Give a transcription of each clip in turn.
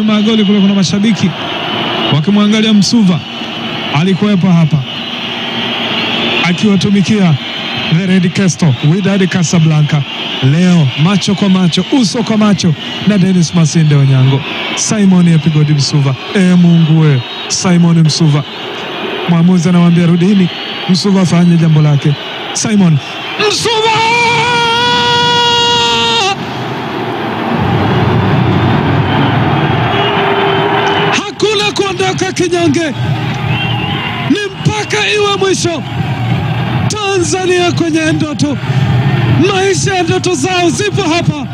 Nyuma ya goli kule kuna mashabiki wakimwangalia Msuva, alikuwepo hapa akiwatumikia the Red Castle Wydad Casablanca. Leo macho kwa macho, uso kwa macho na Dennis Masinde Onyango, Simon Epigodi Msuva. E Mungu we, Simon Msuva. Mwamuzi anamwambia rudini, Msuva afanye jambo lake. Simon Msuva! Hakuna kuondoka kinyonge, ni mpaka iwe mwisho. Tanzania kwenye ndoto, maisha ya ndoto zao zipo hapa.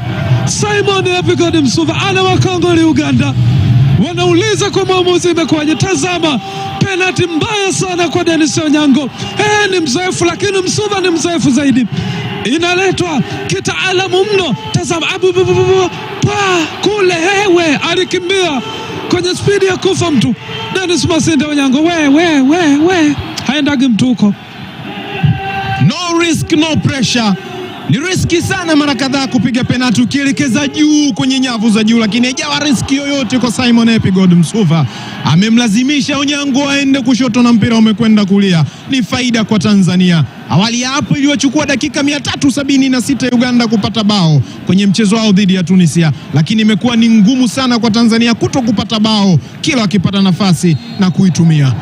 Simon Epigodi Msuva ana wakongoli Uganda, wanauliza kwa mwamuzi imekuwaje? Tazama penati mbaya sana kwa Dennis Onyango. Ni mzoefu lakini Msuva ni mzoefu zaidi, inaletwa kitaalamu mno. Tazama abu, bu, bu, bu, bu, pa kule, hewe alikimbia kwenye spidi ya kufa mtu. Dennis Masinde Onyango, we we we we, haendagi mtu huko. No risk no pressure. Ni riski sana mara kadhaa kupiga penati ukielekeza juu kwenye nyavu za juu, lakini haijawa riski yoyote kwa Simon Epigod Msuva. Amemlazimisha Onyango aende kushoto na mpira umekwenda kulia. Ni faida kwa Tanzania. Awali ya hapo iliyochukua dakika 376 Uganda kupata bao kwenye mchezo wao dhidi ya Tunisia, lakini imekuwa ni ngumu sana kwa Tanzania kuto kupata bao kila wakipata nafasi na kuitumia.